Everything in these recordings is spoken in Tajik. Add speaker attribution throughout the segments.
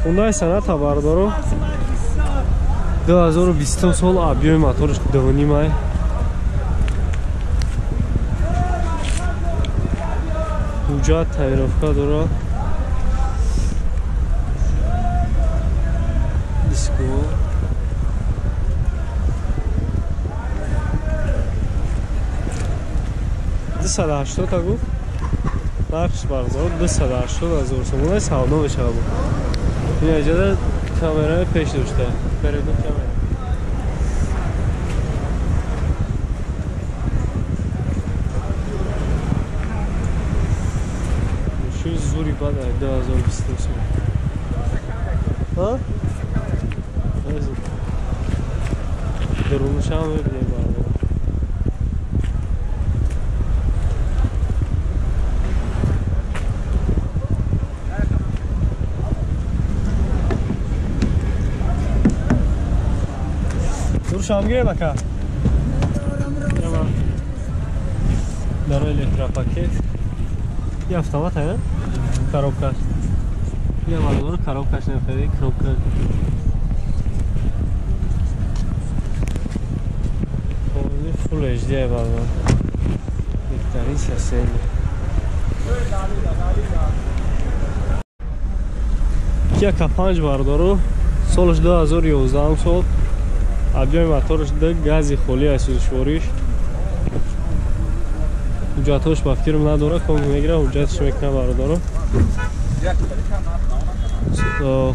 Speaker 1: Хундай Соната бародаро 2020 сол объёми моторш 2.5. Ҳуҷҷат тайёровка дорад. Диско. 280 та гуфт. Нархш бародаро 280 ҳазор сомона савдо мешавад. Ин аҷада камераи пеш дошта. Передний камера. Мошини зури бад 2020 сол. Ҳа? Дарунашам мебинем бародаро. Дуршам гирем ака. Даро электропакет. И автомат, а? Коробкаш. Я бародаро коробкаш нахари, кнопка. Full HD бародаро. Беҳтарин состояние. Kia K5 бародаро, солаш 2011 сол. Объёми моторш 2, гази холӣ аз сӯзишвориш. Ҳуҷҷатҳош ба фирм надорад, ком мегирад, ҳуҷҷатш мекунад бародаро.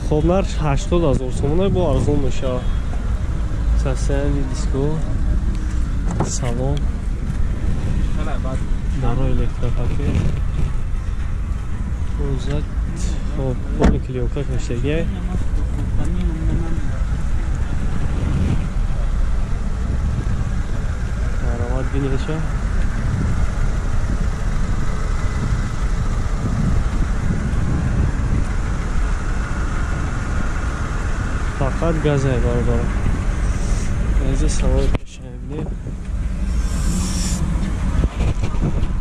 Speaker 1: Хоб нарх 80 ҳазор сомона бо арзон мешавад. Состояние диско, салон, даро электропакет. Хоб, полни клеёнка каштагиай. Маромад бинеша. Фақат газай бародаро. Инҷа салон пеша мебинем.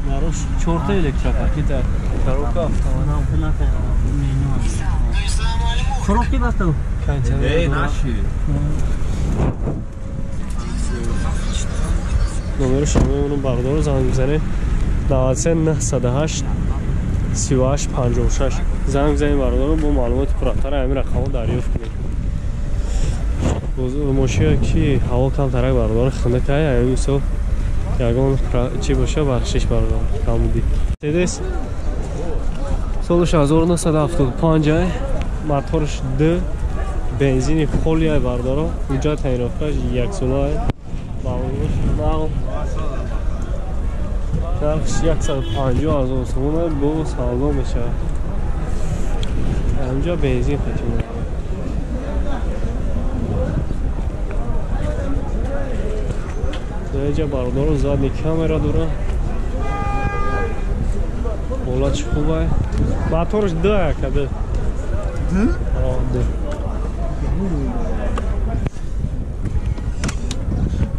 Speaker 1: Нарош 4 та электропакет, коробка автомат. Коробки басту.
Speaker 2: Эй, наши.
Speaker 1: Номери шумо мемонам бародаро, занг бизанед 93 908 38 56. Занг бизанед бародаро, бо маълумоти пурратар ҳамин рақамҳо дарёфт кунед. Мошина ки ҳаво камтарак бародаро хунукай, ҳамин мисол ягон чӣ боша бахшиш бародаро камбудӣ. Мерседес солаш 1975, моторш 2, бензини холиай бародаро, ҳуҷҷат тайёровкаш яксолаай. Нархш 150 ҳазор сомона бо савдо мешавад. Ҳамҷа бензин хотим. Инҷа бародаро задний камера дора. Ҳолатш хубай. Моторш 2 ака 2.
Speaker 2: 2?
Speaker 1: О, 2.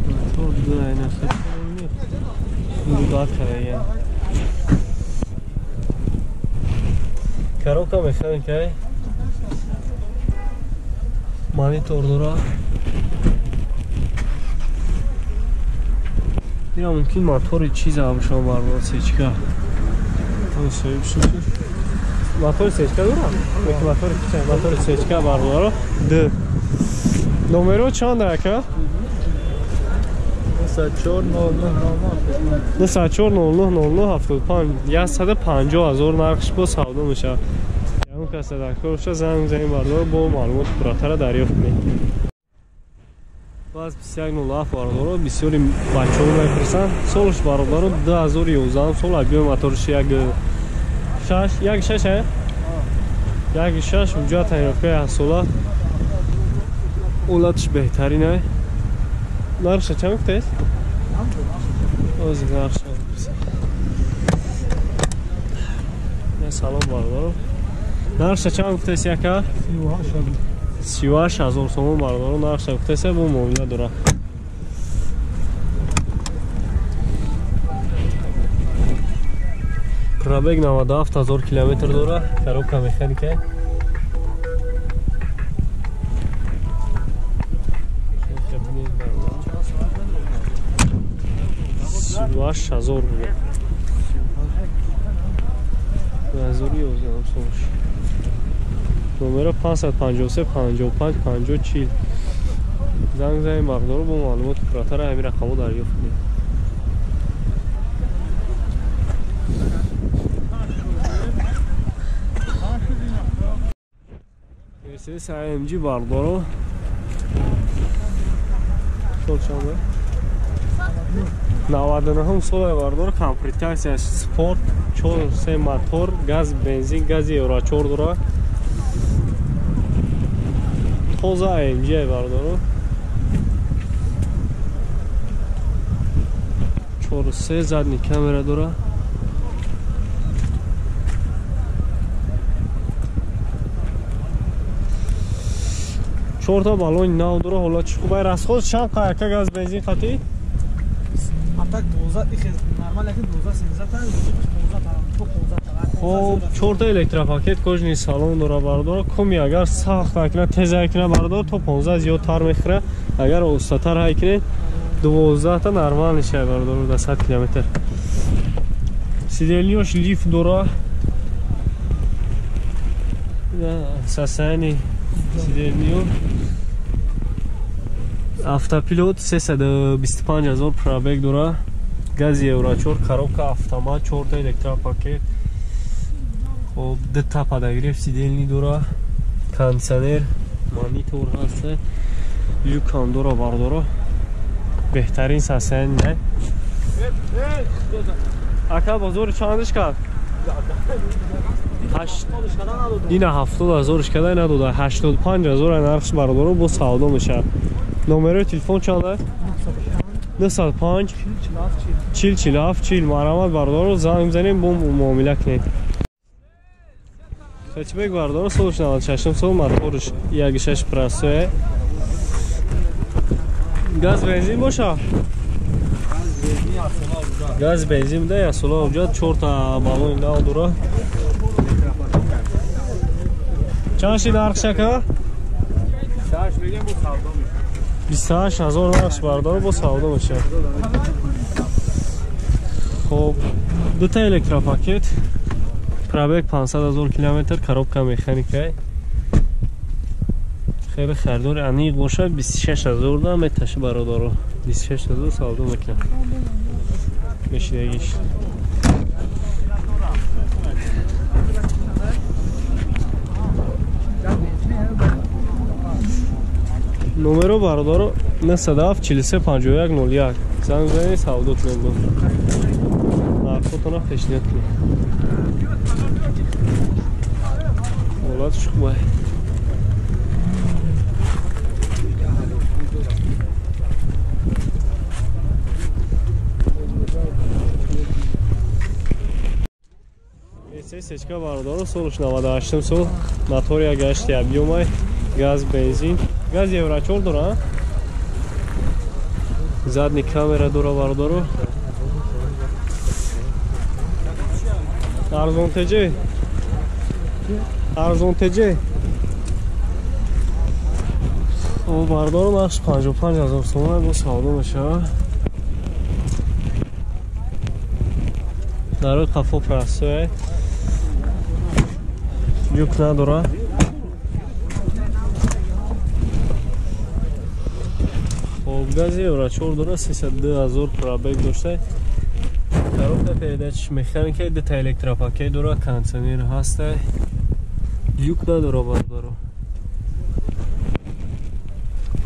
Speaker 1: Мотор 2 айна хеле карда. Коробка механика. Монитор дора. Ина мумкин мотори чиза ҳамшон барбар сечка. Соҳиб шуд. Мотори сечка дора? Мотори кича, мотори сечка барбаро. Д. Номеро чанд ака?
Speaker 2: 94 09 09
Speaker 1: 94 09 09 75 150 ҳазор нархш бо савдо мешавад. Ягон каса дар кор боша занг бизанед бародаро, бо маълумоти пурратара дарёфт кунед. Баъз 2107 бародаро, бисёри бачаҳо мепурсанд. Солш бародаро 2011 сол, объёми моторш 1.6, 1.6 1.6, ҳуҷҷат тайёровкаи 7 сола. Ҳолатш беҳтарин ай. Нархша чанд гуфтаед? Ози нархша. Салом бародаро. Нархша чанд гуфтаест яка? 38 ҳазор сомон бародаро нархша гуфтаест, бо муомила дорад. Пробег 97 ҳазор километр дорад. Коробка механика. 38 000 буда. 2011 солш. Номеро 553 55 50 40. Занг занем бардору бо маълумоти пурратара ҳамин рақамҳо дарёфт кунед. Mercedes AMG бардоро. Сол чанд? 99 сола бардор, комплектация спорт, 4 мотор, газ, бензин, гази Евро 4 дора. Тоза AMG бардоро. 4 задний камера дора. Чорта баллони нав дора, ҳолат чӣ хуб. Ай расход чанд қаяка газ бензин қатӣ?
Speaker 2: Атак 12 ихез нормал яки 12 13 та, 15 та, 15 та.
Speaker 1: Хоб, чорта электропакет кожаный салон дора бардора. Коми агар сахт акна, тез акна бардор, то 15 зиёдтар мехӯра. Агар остатар ҳайкне 12 та нормал мешава бардор до 100 километр. Сидельниёш лифт дора. Состояние сидельниё. Автопилот 325 000 пробег дора. Гази Евро 4, коробка автомат, 4 электропакет. Хоб, дута подогрев сидельни дора. Кондиционер, монитор ҳаст. Люк ҳам дора бардора. Беҳтарин состояние. Ака бозори чандиш кард? Ина 70 000 када надода. 85 000 нархш бардоро бо савдо мешавад. Номерои телефон чанд аст? 905 40 47 40. Марҳамат бардоро, занг бизанем, бо муомила кунем. Хэтчбек бардоро, солш 96 сол, моторш 1.6 простое. Газ бензин боша? Газ бензин буда, ясола уҷа, 4 та баллони нав дора. Чанд ши нархш ака? 28 000 нархш бардоро, бо савдо мешавад. Хоб, дута электропакет, пробег 500 000 километр, коробка механика. Хеле харидори аниқ бошад, 26 000 да меташа бародаро. 26 000 савдо мекунад. Мешидагиш. Номеро бародаро 97 43 51 01. Занг занед, савдо кунем бо. Нархотона пешниҳод кунем. Ҳолатш хуб. Сечка бародаро, солш 98 сол, мотор 1.8 объёмай, газ бензин, газ Евро 4 дора. Задний камера дора бародаро. Арзон ТЖ. Арзон ТЖ. О бародаро, нархш 55 000 сомон бо савдо мешавад. Дарои қафо простое. Люк надора. Хоб, гази Евро 4 дора, 302 000 пробег дошта. Коробка передач механика, дута электропакет дора, кондиционер ҳаст. Люк надора бардоро.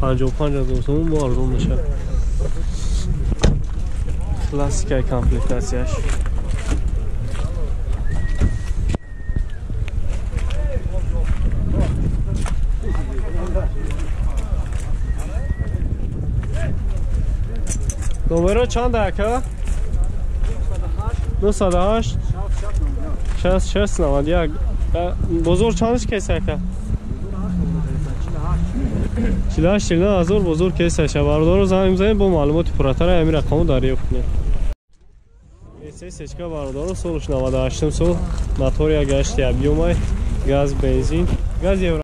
Speaker 1: 55 000 сомон бо арзон мешавад. Классикаи комплектатсияш. Номеро чанд ака? 908 66 91. Бозор чандиш кеса ака? 48 49 ҳазор бозор кеса. Бародаро, занг мезанем, бо маълумоти пурратара ҳамин рақамро дарёфт кунем. Сечка бародаро, солш 98 сол, мотор 1.8 объёмай, газ бензин, газ Евро.